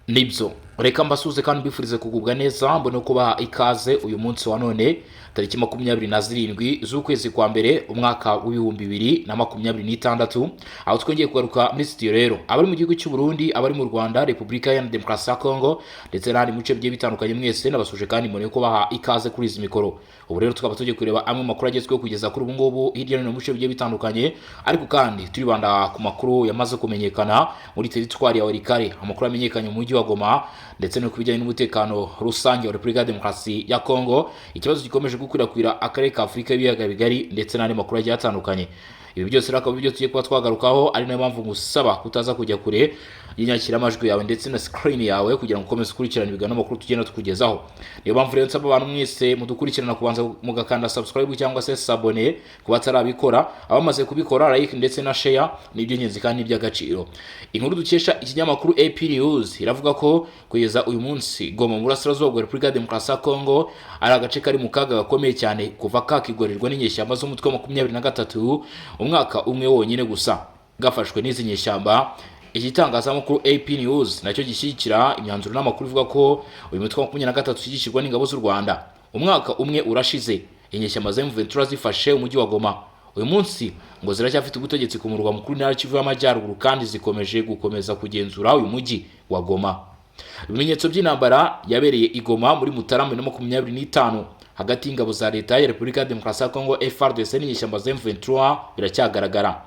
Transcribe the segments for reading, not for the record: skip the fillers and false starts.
Nibyo, reka mbasuhuze kandi mbifurize kugubwa neza, mbone kubaha ikaze uyu munsi wa none, tariki 27 z'ukwezi kwa mbere, umwaka w'2026, aho twongeye kugaruka muri studio. Rero abari mu gihugu cy'u Burundi, abari mu Rwanda, Repubulika ya Demokarasi ya Kongo ndetse n'ahandi mu bice bigiye bitandukanye, mwese nabasuje kandi mbone kubaha ikaze kuri izi mikoro. Ubu rero tukaba tugiye kureba amwe mu makuru agezweho kugeza kuri ubu ngubu hirya no hino mu bice bigiye bitandukanye, ariko kandi turibanda ku makuru yamaze kumenyekana muri teritwari ya Walikale, amakuru yamenyekanye mu mujyi wa Goma, ndetse no ku bijyanye n'umutekano rusange wa Repubulika ya Demokarasi ya Kongo, ikibazo gikomeje gukwirakwira akarere ka Afurika y'ibiyaga bigari, ndetse n'andi makuru agiye atandukanye. Ibi byose rero akaba ibyo tugiye kuba twagarukaho, ari nayo mpamvu ngusaba kutaza kujya kure y'inyakiramajwi yawe ndetse na screen yawe kugira ngo ukomeze ukurikirane ibiganiro n'amakuru tugenda tukugezaho. Niyo mpamvu rero nsaba abantu mwese mudukurikirana kubanza mugakanda subscribe cyangwa se s'abonner ku batarabikora, abamaze kubikora, like ndetse na share ni iby'ingenzi kandi iby'agaciro. Inkuru dukesha ikinyamakuru AP News iravuga ko kugeza uyu munsi Goma mu burasirazuba bwa Repubulika ya Demokarasi ya Kongo ari agace kari mu kaga gakomeye cyane kuva kakigorirwa n'inyeshyamba z'umutwe wa 23, umwaka umwe wonyine gusa gafashwe n'izi nyeshyamba. Igitangazamakuru AP News nacyo gishyigikira imyanzuro n'amakuru ivuga ko uyu mutwe wa 23 ushyigikirwa n'ingabo z'u Rwanda. Umwaka umwe urashize inyeshyamba za M23 zifashe umujyi wa Goma. Uyu munsi ngo ziracyafite ubutegetsi ku murwa mukuru w'intara Kivu y'Amajyaruguru, kandi zikomeje gukomeza kugenzura uyu mujyi wa Goma. Ibimenyetso by'intambara yabereye i Goma muri Mutarama 2025 hagati y'ingabo za leta ya Repubulika ya Demokarasi ya Kongo FARDC n'inyeshyamba za M23 biracyagaragara.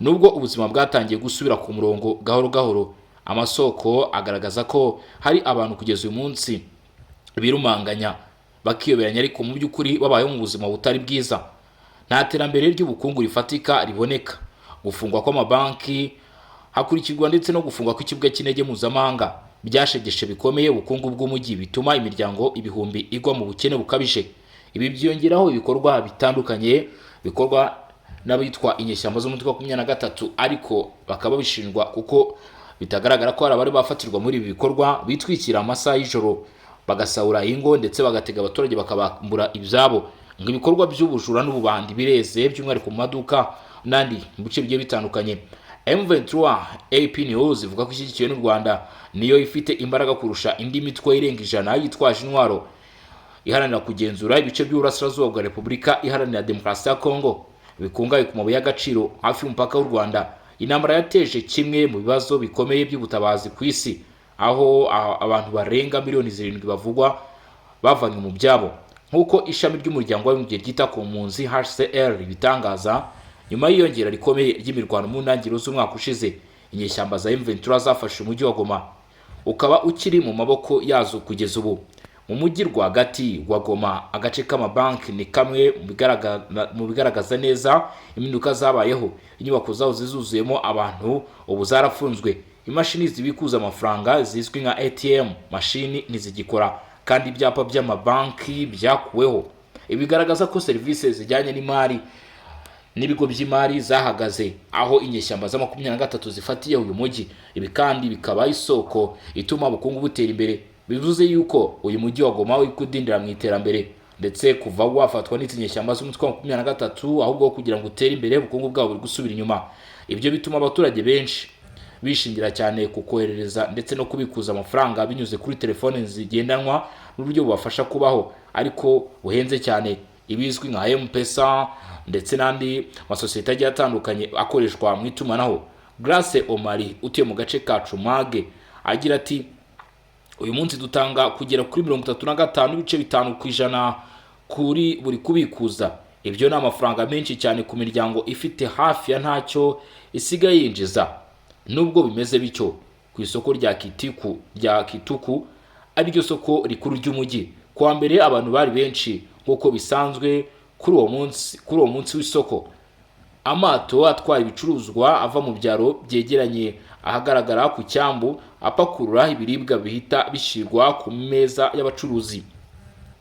Nubwo ubuzima bwatangiye gusubira ku murongo gahoro gahoro, amasoko agaragaza ko hari abantu kugeza uyu munsi birumanganya, bakiyoberanya, ariko mu by'ukuri babayeho mu buzima butari bwiza. Nta terambere ry'ubukungu rifatika riboneka. Gufungwa kw'amabanki hakurikirwa ndetse no gufungwa kw'ikibuga cy'indege mpuzamahanga byashegeshe bikomeye ubukungu bw'umujyi, bituma imiryango ibihumbi igwa mu bukene bukabije. Ibi byiyongeraho ibikorwa bitandukanye bikorwa n'abitwa inyeshyamba z'umutwe wa 23, ariko bakaba babishinjwa kuko bitagaragara ko hari abari bafatirwa muri ibi bikorwa. Bitwikira amasaha y'ijoro, bagasahura ingo ndetse bagatega abaturage, bakabambura ibyabo. Ngo ibikorwa by'ubujura n'ububandi bireze, by'umwihariko mu maduka n'andi mu bice bigiye bitandukanye. M23, AP News ivuga ko ishyigikiwe n'u Rwanda, niyo ifite imbaraga kurusha indi mitwe irenga 100 yitwaje intwaro iharanira kugenzura ibice by'uburasirazuba bwa Repubulika Iharanira Demokarasi ya Kongo bikungahaye ku mabuye y'agaciro hafi y'umupaka w'u Rwanda. Intambara yateje kimwe mu bibazo bikomeye by'ubutabazi ku isi, aho abantu barenga miliyoni 7 bavugwa bavanywe mu byabo, nk'uko ishami ry'Umuryango w'Abibumbye ryita ku mpunzi HCR ribitangaza. Nyuma y'iyongera rikomeye ry'imirwano mu ntangiriro z'umwaka ushize, inyeshyamba za M23 zafashe umujyi wa Goma, ukaba ukiri mu maboko yazo kugeza ubu. Mu mujyi rwagati wa Goma, agace k'amabanki ni kamwe mu bigaragaza neza impinduka zabayeho. Inyubako zaho zizuzuyemo abantu ubu zarafunzwe, imashini zibikuza amafaranga zizwi nka ATM mashini ntizigikora, kandi ibyapa by'amabanki byakuweho. Ibi bigaragaza ko serivisi zijyanye n'imari n'ibigo by'imari zahagaze aho inyeshyamba za 23 zifatiye uyu mujyi. Ibi kandi bikaba isoko ituma ubukungu butera imbere, bivuze yuko uyu mujyi wa Goma uri kudindira mu iterambere, ndetse kuva wafatwa n'izi nyeshyamba z'umutwe wa 23, ahubwo kugira ngo utere imbere, ubukungu bwabo buri gusubira inyuma. Ibyo bituma abaturage benshi bishingira cyane ku koherereza ndetse no kubikuza amafaranga binyuze kuri telefone zigendanwa, n'uburyo bubafasha kubaho ariko buhenze cyane, ibizwi nka M-Pesa ndetse n'andi masosiyete agiye atandukanye akoreshwa mu itumanaho. Grace Omari utuye mu gace ka Cumage agira ati: "Uyu munsi dutanga kugera kuri 35.5% kuri buri kubikuza. Ibyo ni amafaranga menshi cyane ku miryango ifite hafi ya ntacyo isigaye yinjiza." Nubwo bimeze bityo, ku isoko rya Kituku, ariryo soko rikuru ry'umujyi, kuwa mbere abantu bari benshi nk'uko bisanzwe kuri uwo munsi w'isoko. Amato atwara ibicuruzwa ava mu byaro byegeranye ahagaragara ku cyambu, apakurura ibiribwa bihita bishyirwa ku meza y'abacuruzi.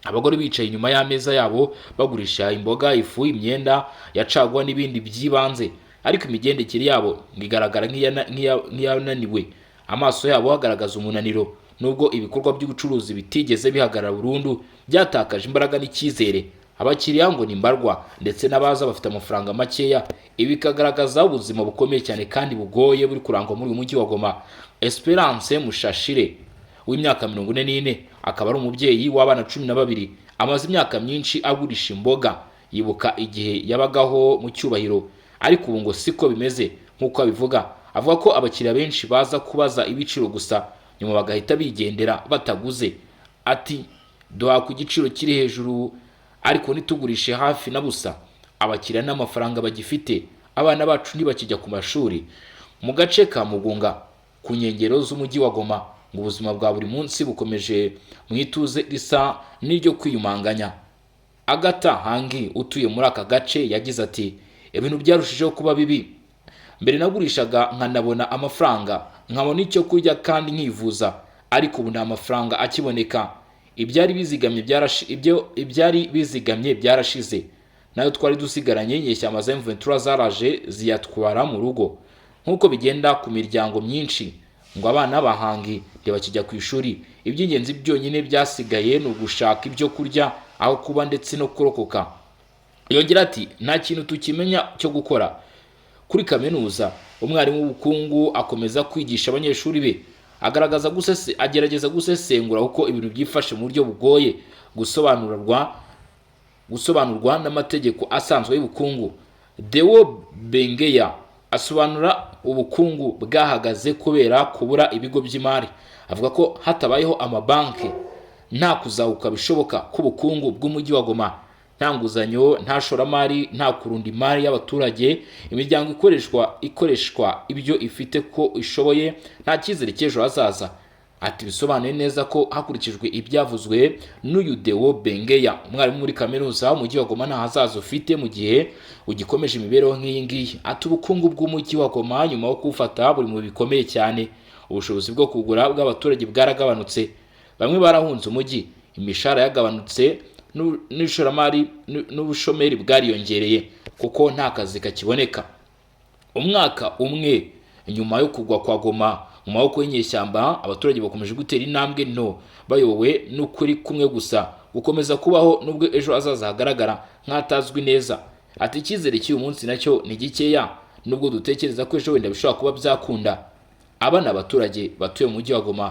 Abagore bicaye inyuma y'ameza yabo bagurisha imboga, ifu, imyenda ya caguwa n'ibindi by'ibanze, ariko imigendekere yabo igaragara nk'iyananiwe, amaso yabo agaragaza umunaniro. Nubwo ibikorwa by'ubucuruzi bitigeze bihagarara burundu, byatakaje imbaraga n'icyizere. Abakiriya ngo ni mbarwa, ndetse n'abaza bafite amafaranga makeya. Ibi bikagaragaza ubuzima bukomeye cyane kandi bugoye buri kurangwa muri uyu mujyi wa Goma. Esperance Mushashire w'imyaka 44, akaba ari umubyeyi w'abana 12, amaze imyaka myinshi agurisha imboga. Yibuka igihe yabagaho mu cyubahiro, ariko ubu ngo siko bimeze nk'uko abivuga. Avuga ko abakiriya benshi baza kubaza ibiciro gusa, nyuma bagahita bigendera bataguze. Ati: "Duha ku giciro kiri hejuru, ariko ntitugurishe hafi na busa. Abakiriya n'amafaranga bagifite, abana bacu ntibakijya ku mashuri." Mu gace ka Mugunga, ku nkengero z'umujyi wa Goma, ngo ubuzima bwa buri munsi bukomeje mu ituze risa n'iryo kwiyumanganya. Agata Hangi utuye muri aka gace yagize ati: "Ibintu byarushijeho kuba bibi. Mbere nagurishaga nkanabona amafaranga, nkabona icyo kurya kandi nkivuza, ariko ubu nta mafaranga akiboneka. Ibyo ibyari bizigamye byarashize, nayo twari dusigaranye inyeshyamba za M23 zaraje ziyatwara mu rugo." Nk'uko bigenda ku miryango myinshi, ngo abana b'ahangi ntibakijya ku ishuri. Iby'ingenzi byonyine byasigaye ni ugushaka ibyo kurya, aho kuba ndetse no kurokoka. Yongera ati: "Nta kintu tukimenya cyo gukora." Kuri kaminuza, umwarimu w'ubukungu akomeza kwigisha abanyeshuri be, agaragaza agerageza gusesengura uko ibintu byifashe mu buryo bugoye gusobanurwa n'amategeko asanzwe y'ubukungu. Deo Bengeya asobanura ubukungu bwahagaze kubera kubura ibigo by'imari. Avuga ko hatabayeho amabanki nta kuzahuka bishoboka k'ubukungu bw'umujyi wa Goma. Nta nguzanyo, nta shoramari, nta kurunda imari y'abaturage. Imiryango ikoreshwa ibyo ifite ko ishoboye, nta cyizere cy'ejo hazaza. Ati: "Bisobanuye neza ko hakurikijwe ibyavuzwe n'uyu Deo Bengeya, umwarimu muri kaminuza, umujyi wa Goma nta hazaza ufite mu gihe ugikomeje imibereho nk'iyi ngiyi." Ati: "Ubukungu bw'umujyi wa Goma nyuma yo kuwufata buri mu bikomeye cyane. Ubushobozi bwo kugura bw'abaturage bwaragabanutse, bamwe barahunze umujyi, imishahara yagabanutse, n'ishoramari n'ubushomeri bwariyongereye kuko nta kazi kakiboneka." Umwaka umwe nyuma yo kugwa kwa Goma mu maboko y'inyeshyamba, abaturage bakomeje gutera intambwe nto, bayobowe n'ukuri kumwe gusa: gukomeza kubaho nubwo ejo hazaza hagaragara nk'atazwi neza. Ati: "Icyizere cy'uyu munsi nacyo ni gikeya, nubwo dutekereza ko ejo wenda bishobora kuba byakunda." Aba ni abaturage batuye mu mujyi wa Goma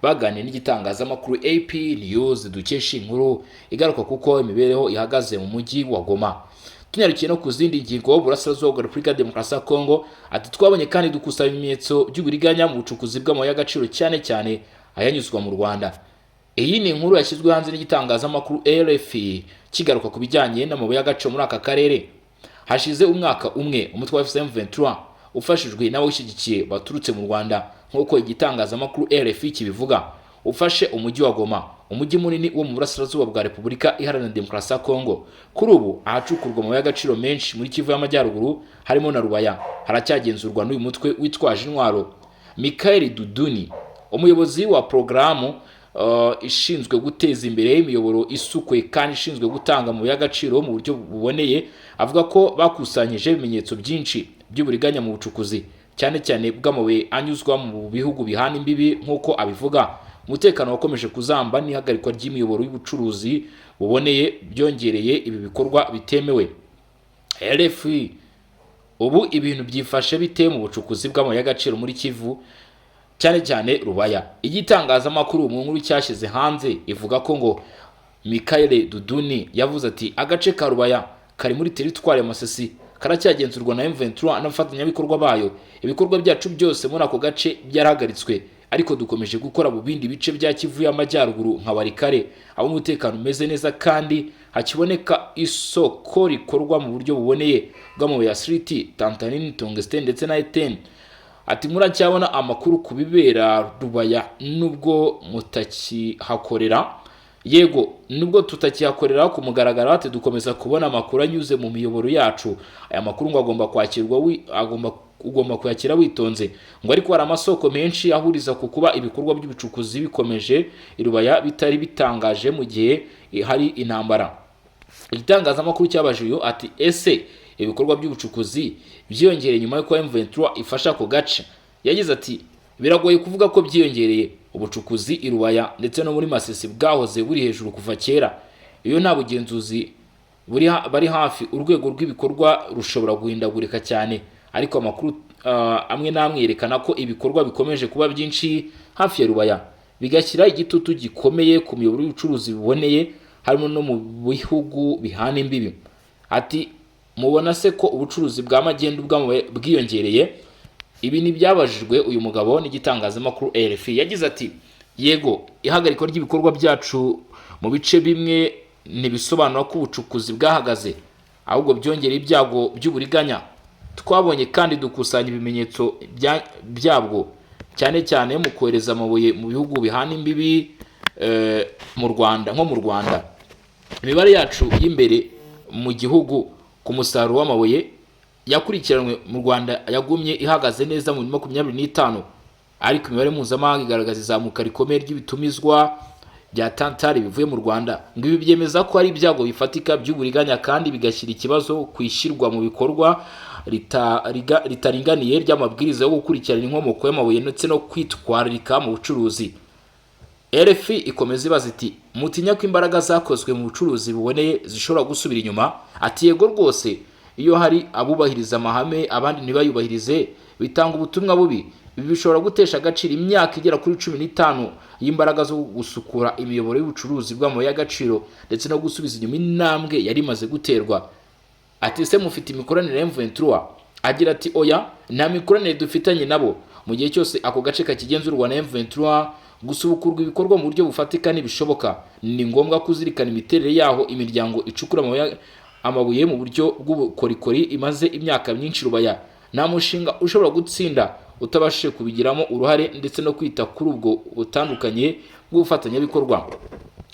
baganiriye n'igitangazamakuru AP News dukesha inkuru igaruka kuko imibereho ihagaze mu mujyi wa Goma. Tunyarukiye no ku zindi ngingo, Burasirazuba bwa Repubulika ya Demokarasi ya Kongo, ati: "Twabonye kandi dukusanya ibimenyetso by'uburiganya mu bucukuzi bw'amabuye y'agaciro, cyane cyane ayanyuzwa mu Rwanda." Iyi ni inkuru yashyizwe hanze n'igitangazamakuru RFI kigaruka ku bijyanye n'amabuye y'agaciro muri aka karere. Hashize umwaka umwe umutwe wa AFC M23 ufashijwe n'abawushyigikiye baturutse mu Rwanda, nk'uko igitangazamakuru RFI kibivuga, ufashe umujyi wa Goma, umujyi munini wo mu burasirazuba bwa Repubulika Iharanira Demokarasi ya Kongo. Kuri ubu ahacukurwa amabuye y'agaciro menshi muri Kivu y'Amajyaruguru, harimo na Rubaya, haracyagenzurwa n'uyu mutwe witwaje intwaro. Michael Duduni, umuyobozi wa porogaramu ishinzwe guteza imbere imiyoboro isukuye kandi ishinzwe gutanga amabuye y'agaciro mu buryo buboneye, avuga ko bakusanyije ibimenyetso byinshi by'uburiganya mu bucukuzi, cyane cyane bw'amabuye anyuzwa mu bihugu bihana imbibi. Nk'uko abivuga, umutekano wakomeje kuzamba n'ihagarikwa ry'imiyoboro y'ubucuruzi buboneye byongereye ibi bikorwa bitemewe. RFI: Ubu ibintu byifashe bite mu bucukuzi bw'amabuye y'agaciro muri Kivu, cyane cyane Rubaya? Igitangazamakuru mu nkuru cyashyize hanze ivuga ko ngo Michael Duduni yavuze ati: "Agace ka Rubaya kari muri teritwari ya Masisi karacyagenzurwa na M23 n'abafatanyabikorwa bayo. Ibikorwa byacu byose muri ako gace byarahagaritswe, ariko dukomeje gukora mu bindi bice bya Kivu y'Amajyaruguru nka Walikale, aho umutekano umeze neza kandi hakiboneka isoko rikorwa mu buryo buboneye bw'amabuye ya silite, tantalite, tungstène ndetse na étain." Ati: "Muracyabona amakuru ku bibera Rubaya nubwo mutakihakorera?" "Yego, nubwo tutakihakorera ku mugaragaro," ati, "dukomeza kubona amakuru anyuze mu miyoboro yacu." Aya makuru ngo agomba kwakirwa agomba ugomba kuyakira witonze ngo, ariko hari amasoko menshi ahuriza ku kuba ibikorwa by'ubucukuzi bikomeje i Rubaya bitari bitangaje mu gihe hari intambara. Igitangazamakuru cyabajije uyu ati: "Ese ibikorwa by'ubucukuzi byiyongereye nyuma y'uko M23 ifasha ako gace?" Yagize ati: "Biragoye kuvuga ko byiyongereye. Ubucukuzi i Rubaya ndetse no muri Masisi bwahoze buri hejuru kuva kera. Iyo nta bugenzuzi bari hafi, urwego rw'ibikorwa rushobora guhindagurika cyane, ariko amakuru amwe n'amwe yerekana ko ibikorwa bikomeje kuba byinshi hafi ya Rubaya, bigashyira igitutu gikomeye ku miyoboro y'ubucuruzi buboneye, harimo no mu bihugu bihana imbibi. Ati: "Mubona se ko ubucuruzi bwa magendu bw'amabuye bwiyongereye?" Ibi ntibyabajijwe uyu mugabo n'igitangazamakuru RFI. Yagize ati: "Yego, ihagarikwa ry'ibikorwa byacu mu bice bimwe ntibisobanura ko ubucukuzi bwahagaze, ahubwo byongera ibyago by'uburiganya. Twabonye kandi dukusanya ibimenyetso byabwo, cyane cyane mu kohereza amabuye mu bihugu bihana imbibi mu Rwanda, nko mu Rwanda. Imibare yacu y'imbere mu gihugu ku musaruro w'amabuye yakurikiranwe mu Rwanda yagumye ihagaze neza mu 25, ariko imibare mpuzamahanga igaragaza izamuka rikomeye ry'ibitumizwa bya tantale bivuye mu Rwanda." Ngo ibi byemeza ko ari ibyago bifatika by'uburiganya kandi bigashyira ikibazo ku ishyirwa mu bikorwa ritaringaniye ry'amabwiriza yo gukurikirana inkomoko y'amabuye ndetse no kwitwararika mu bucuruzi. RFI ikomeza ibaza iti: "Mutinya ko imbaraga zakozwe mu bucuruzi buboneye zishobora gusubira inyuma?" Ati: "Yego rwose, iyo hari abubahiriza amahame abandi ntibayubahirize, bitanga ubutumwa bubi. Ibi bishobora gutesha agaciro imyaka igera kuri 15 y'imbaraga zo gusukura imiyoboro y'ubucuruzi bw'amabuye y'agaciro ndetse no gusubiza inyuma intambwe yari imaze guterwa." Ati: "Ese mufite imikoranire ya M23?" Agira ati: "Oya, nta mikoranire dufitanye nabo. Mu gihe cyose ako gace kakigenzurwa na M23, gusubukurwa ibikorwa mu buryo bufatika ntibishoboka. Ni ngombwa kuzirikana imiterere yaho imiryango icukura amabuye mu buryo bw'ubukorikori imaze imyaka myinshi Rubaya. Nta mushinga ushobora gutsinda utabashije kubigiramo uruhare ndetse no kwita kuri ubwo butandukanye bw'ubufatanyabikorwa."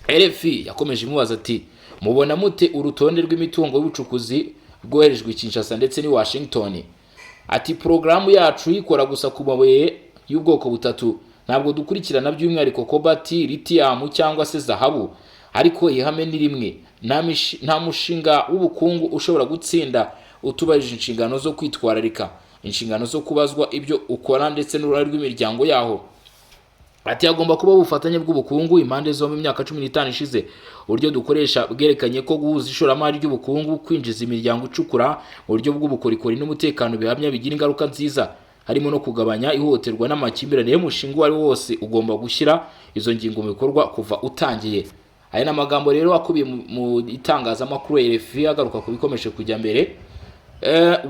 RFI yakomeje imubaza ati: "Mubona mute urutonde rw'imitungo y'ubucukuzi rwoherejwe i Kinshasa ndetse n'i Washington?" Ati: "Porogaramu yacu ikora gusa ku mabuye y'ubwoko butatu. Ntabwo dukurikirana by'umwihariko cobalt, lithium cyangwa se zahabu, ariko ihame ni rimwe: nta mushinga w'ubukungu ushobora gutsinda utubahirije inshingano zo kwitwararika, inshingano zo kubazwa ibyo ukora ndetse n'uruhare rw'imiryango yaho." Ati: "Hagomba kubaho ubufatanye bw'ubukungu impande zombi. Imyaka 15 ishize, uburyo dukoresha bwerekanye ko guhuza ishoramari ry'ubukungu, kwinjiza imiryango icukura mu buryo bw'ubukorikori n'umutekano bihamya bigira ingaruka nziza, harimo no kugabanya ihohoterwa n'amakimbirane. Y'umushinga uwo ari wo wose ugomba gushyira izo ngingo mu bikorwa kuva utangiye." Aya ni amagambo rero akubiye mu itangazamakuru RFI, agaruka ku bikomeje kujya mbere.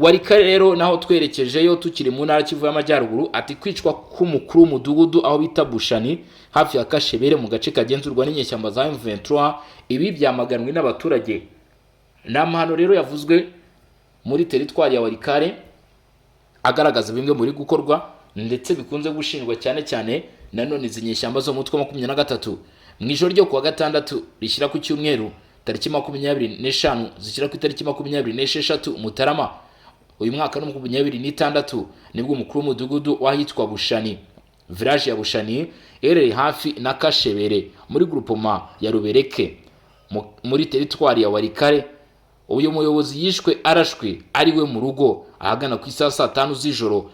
Walikale rero naho twerekejeyo tukiri mu ntara Kivu y'Amajyaruguru. Ati: "Kwicwa k'umukuru w'umudugudu aho bita Bushani, hafi ya Kashebere, mu gace kagenzurwa n'inyeshyamba za M23, ibi byamaganwe n'abaturage." Ni amahano rero yavuzwe muri teritwari ya Walikale, agaragaza bimwe muri gukorwa ndetse bikunze gushinjwa cyane cyane nanone izi nyeshyamba zo mu mutwe wa 23. Mu ijoro ryo kuwa gatandatu rishyira ku cyumweru, tariki 25 zishyira ku itariki 26 Mutarama uyu mwaka no 26, nibwo umukuru w'umudugudu w'ahitwa Bushani, village ya Bushani iherereye hafi na Kashebere muri groupement ya Rubereke muri teritwari ya Walikale, uyu muyobozi yishwe arashwe ari we mu rugo ahagana ku isaha saa 5 z'ijoro,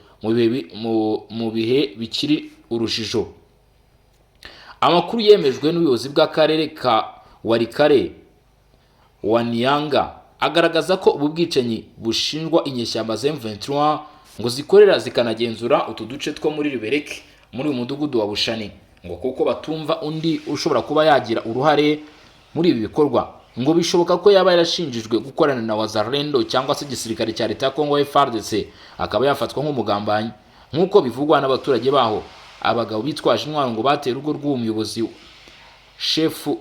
mu bihe bikiri urujijo. Amakuru yemejwe n'ubuyobozi bw'akarere ka Walikale Waniyanga agaragaza ko ubu bwicanyi bushinjwa inyeshyamba za M23 ngo zikorera zikanagenzura utu duce two muri Rubereke, muri uyu mudugudu wa Bushani, ngo kuko batumva undi ushobora kuba yagira uruhare muri ibi bikorwa. Ngo bishoboka ko yaba yarashinjijwe gukorana na Wazalendo cyangwa se igisirikare cya leta ya Congo FARDC, akaba yafatwa nk'umugambanyi nk'uko bivugwa n'abaturage baho. Abagabo bitwaje intwaro ngo bateye urugo rw'uwo muyobozi shefu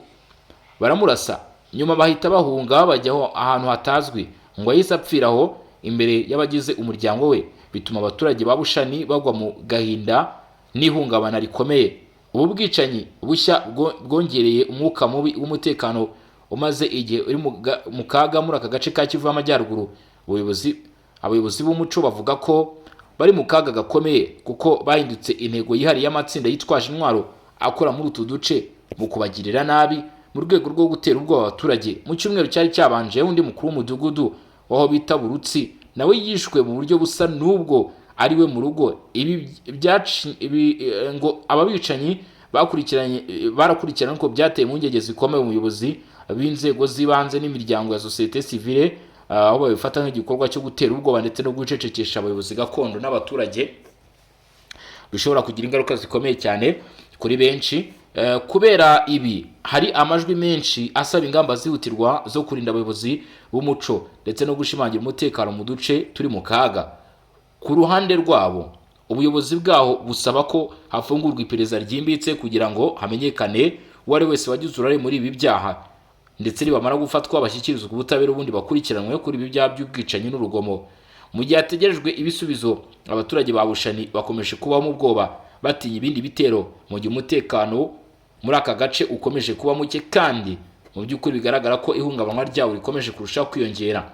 baramurasa, nyuma bahita bahunga bajyaho ahantu hatazwi. Ngo yahise apfira aho imbere y'abagize umuryango we, bituma abaturage ba Bushani bagwa mu gahinda n'ihungabana rikomeye. Ubu bwicanyi bushya bwongereye umwuka mubi w'umutekano umaze igihe uri mu kaga muri aka gace ka Kivu y'Amajyaruguru. Abayobozi b'umuco bavuga ko bari mu kaga gakomeye kuko bahindutse intego yihariye y'amatsinda yitwaje intwaro akora muri utu duce mu kubagirira nabi mu rwego rwo gutera ubwoba abaturage. Mu cyumweru cyari cyabanje, undi mukuru w'umudugudu w'aho bita Burutsi nawe yishwe mu buryo busa n'ubwo ari we mu rugo. Ibi ngo aba bicanyi bakurikiranye, barakurikirana ko byateye impungenge zikomeye umuyobozi b'inzego z'ibanze n'imiryango ya sosiyete sivile, aho babifata nk'igikorwa cyo gutera ubwoba ndetse no gucecekesha abayobozi gakondo n'abaturage, bishobora kugira ingaruka zikomeye cyane kuri benshi. Kubera ibi, hari amajwi menshi asaba ingamba zihutirwa zo kurinda abayobozi b'umuco ndetse no gushimangira umutekano mu duce turi mu kaga. Ku ruhande rwabo, ubuyobozi bwaho busaba ko hafungurwa iperereza ryimbitse kugira ngo hamenyekane uwo ari wese wagize uruhare muri ibi byaha, ndetse nibamara gufatwa bashyikirizwa ubutabera, ubundi bakurikiranwe kuri ibi byaha by'ubwicanyi n'urugomo. Mu gihe hategerejwe ibisubizo, abaturage ba Bushani bakomeje kubaho mu bwoba, batinya ibindi bitero, mu gihe umutekano muri aka gace ukomeje kuba muke, kandi mu by'ukuri bigaragara ko ihungabanywa ryawo rikomeje kurushaho kwiyongera.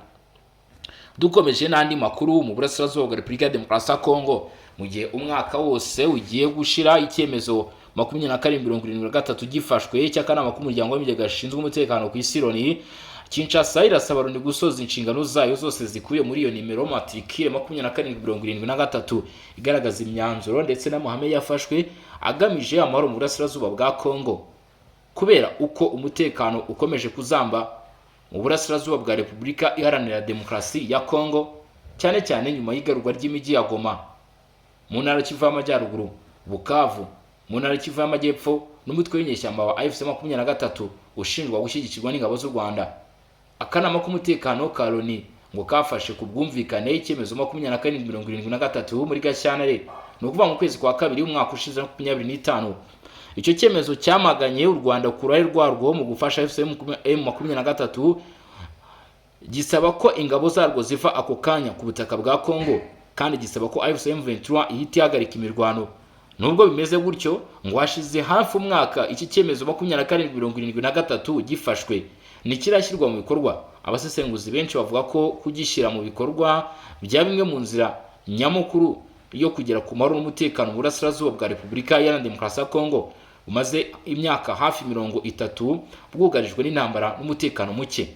Dukomeje n'andi makuru, mu burasirazuba bwa Repubulika ya Demokarasi ya Kongo, mu gihe umwaka wose ugiye gushira icyemezo 2773 gifashwe cy'akanama k'Umuryango w'Abibumbye gashinzwe umutekano ku isi, Loni, Kinshasa irasaba Loni gusoza inshingano zayo zose zikubiye muri iyo nimero matricule 2773, igaragaza imyanzuro ndetse n'amahame yafashwe agamije amahoro mu burasirazuba bwa Kongo. Kubera uko umutekano ukomeje kuzamba mu burasirazuba bwa Repubulika Iharanira Demokarasi ya Kongo, cyane cyane nyuma y'igarurwa ry'imijyi ya Goma mu ntara Kivu y'Amajyaruguru, Bukavu mu ntara Kivu y'Amajyepfo n'umutwe w'inyeshyamba wa AFC 23 ushinjwa gushyigikirwa n'ingabo z'u Rwanda, akanama k'umutekano ka Loni ngo kafashe ku bwumvikane icyemezo 2773 muri Gashyantare, ni ukuvuga mu kwezi kwa kabiri umwaka ushize 25. Icyo cyemezo cyamaganye u Rwanda ku ruhare rwarwo mu gufasha AFC M23, gisaba ko ingabo zarwo ziva ako kanya ku butaka bwa Congo, kandi gisaba ko AFC M23 ihita ihagarika imirwano. Nubwo bimeze gutyo, ngo hashize hafi umwaka iki cyemezo 2773 gifashwe, ntikirashyirwa mu bikorwa. Abasesenguzi benshi bavuga ko kugishyira mu bikorwa bya bimwe mu nzira nyamukuru yo kugera ku mahoro n'umutekano mu burasirazuba bwa Repubulika Iharanira Demokarasi ya Kongo, bumaze imyaka hafi 30 bwugarijwe n'intambara n'umutekano muke.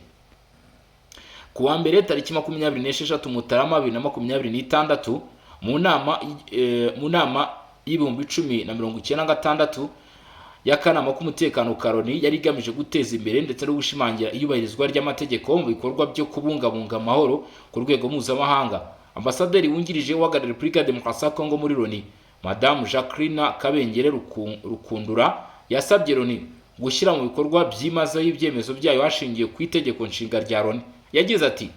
Ku wa mbere tariki 26 Mutarama 2026, mu nama y'10,096 y'akanama k'umutekano ka Loni yari igamije guteza imbere ndetse no gushimangira iyubahirizwa ry'amategeko mu bikorwa byo kubungabunga amahoro ku rwego mpuzamahanga, ambasaderi wungirije uhagarariye Repubulika ya Demokarasi ya Kongo muri Loni, Madamu Jacqueline Kabengere Rukundura, yasabye Loni gushyira mu bikorwa byimazeyo ibyemezo byayo hashingiwe ku itegeko nshinga rya Loni. Yagize ati: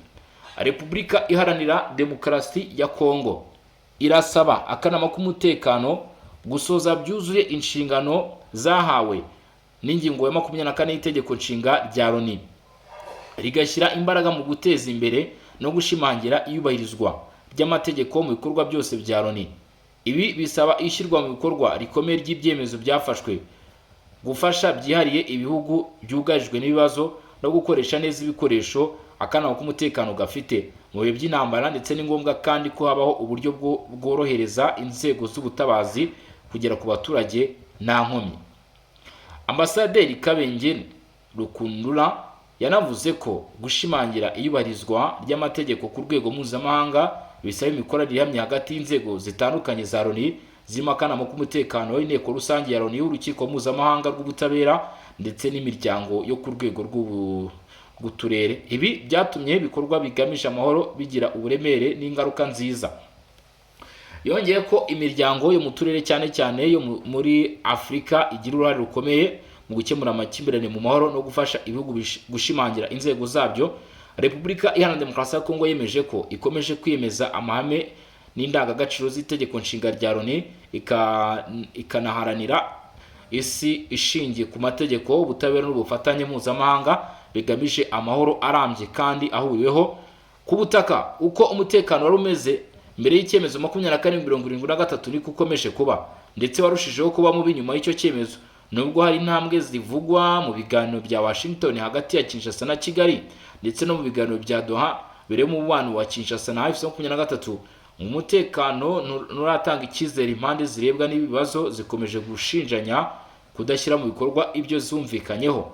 "Repubulika Iharanira Demokarasi ya Kongo irasaba akanama k'umutekano gusoza byuzuye inshingano zahawe n'ingingo ya 24 y'itegeko nshinga rya Loni, rigashyira imbaraga mu guteza imbere no gushimangira iyubahirizwa ry'amategeko mu bikorwa byose bya Loni. Ibi bisaba ishyirwa mu bikorwa rikomeye ry'ibyemezo byafashwe, gufasha byihariye ibihugu byugarijwe n'ibibazo, no gukoresha neza ibikoresho akanama k'umutekano gafite mu bihe by'intambara. Ndetse ni ngombwa kandi ko habaho uburyo bworohereza inzego z'ubutabazi kugera ku baturage nta nkomyi." Ambasaderi Kabengere Rukundura yanavuze ko gushimangira iyubahirizwa ry'amategeko ku rwego mpuzamahanga bisaba imikoranire ihamye hagati y'inzego zitandukanye za Loni, zirimo akanama k'umutekano, Inteko Rusange ya Loni, Urukiko Mpuzamahanga rw'Ubutabera ndetse n'imiryango yo ku rwego rw'uturere. Ibi byatumye ibikorwa bigamije amahoro bigira uburemere n'ingaruka nziza. Yongeye ko imiryango yo mu turere, cyane cyane yo muri Afurika, igira uruhare rukomeye mu gukemura amakimbirane mu mahoro no gufasha ibihugu gushimangira inzego zabyo. Repubulika Iharanira Demokarasi ya Kongo yemeje ko ikomeje kwiyemeza amahame n'indangagaciro z'itegeko nshinga rya Loni, ikanaharanira isi ishingiye ku mategeko, ubutabera n'ubufatanye mpuzamahanga bigamije amahoro arambye kandi ahuriweho. Ku butaka, uko umutekano wari umeze mbere y'icyemezo 2773 niko ukomeje kuba, ndetse warushijeho kuba mubi nyuma y'icyo cyemezo. Nubwo hari intambwe zivugwa mu biganiro bya Washington hagati ya Kinshasa na Kigali, ndetse no mu biganiro bya Doha bireba umubano wa Kinshasa na AFC 23, umutekano nturatanga icyizere. Impande zirebwa n'ibibazo zikomeje gushinjanya kudashyira mu bikorwa ibyo zumvikanyeho.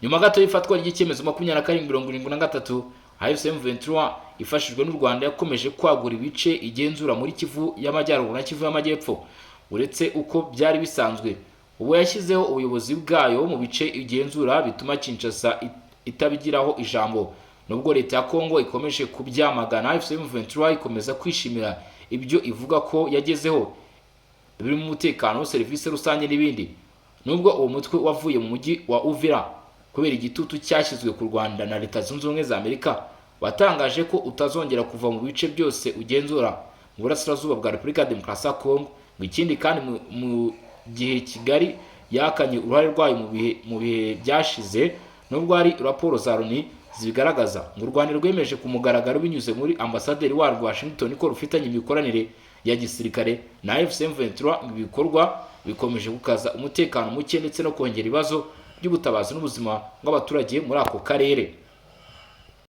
Nyuma gato y'ifatwa ry'icyemezo 2773, AFC M23 ifashijwe n'u Rwanda yakomeje kwagura ibice igenzura muri Kivu y'Amajyaruguru na Kivu y'Amajyepfo. Uretse uko byari bisanzwe Ubu yashyizeho ubuyobozi bwayo mu bice igenzura, bituma Kinshasa itabigiraho ijambo. Nubwo leta ya Kongo ikomeje kubyamagana, AFC M23 ikomeza kwishimira ibyo ivuga ko yagezeho, birimo umutekano, serivisi rusange n'ibindi. Nubwo uwo mutwe wavuye mu mujyi wa Uvira kubera igitutu cyashyizwe ku Rwanda na Leta Zunze Ubumwe za Amerika, watangaje ko utazongera kuva mu bice byose ugenzura mu burasirazuba bwa Repubulika ya Demokarasi ya Kongo. Ngo ikindi kandi, mu gihe Kigali yakanye uruhare rwayo mu bihe byashize, nubwo hari raporo za Loni zibigaragaza, ngo u Rwanda rwemeje ku mugaragaro binyuze muri ambasaderi warwo Washington ko rufitanye imikoranire ya gisirikare na AFC M23. Ngo ibikorwa bikomeje gukaza umutekano muke ndetse no kongera ibibazo by'ubutabazi n'ubuzima bw'abaturage muri ako karere.